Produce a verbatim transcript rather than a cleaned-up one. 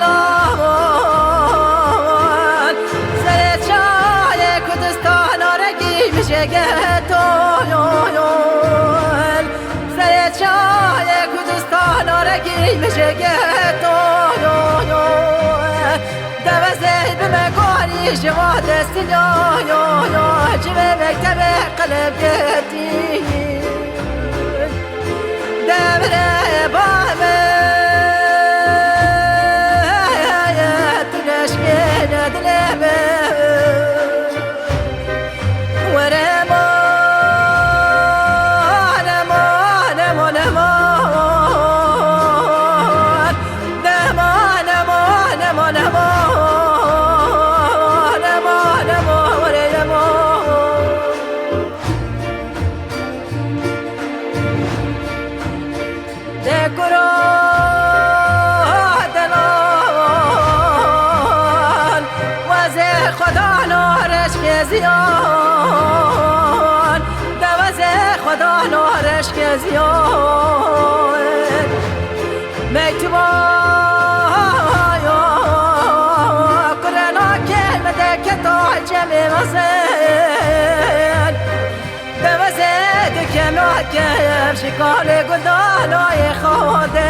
Lawan, serê çayê Kurdistana regî mijege toyoyon. Serê çayê Kurdistana regî mijege toyoyon. Dewezê bi me gorî ji va destî yoyoyon. Civê mektebê qeleb girtî. Devre bame tu leşkê ne dilê me. Were mane, mane, mane, mane. De mane, mane, mane, mane. Mane, mane, mane, mane. De kuro denan, wezê xwedan û reşkê ziyan, de wezê xwedan û reşkê ziyan. Mektuba yo kurena kelme de keta cemê mezin. Dewezê dike nakem şikalê guldanayê xade.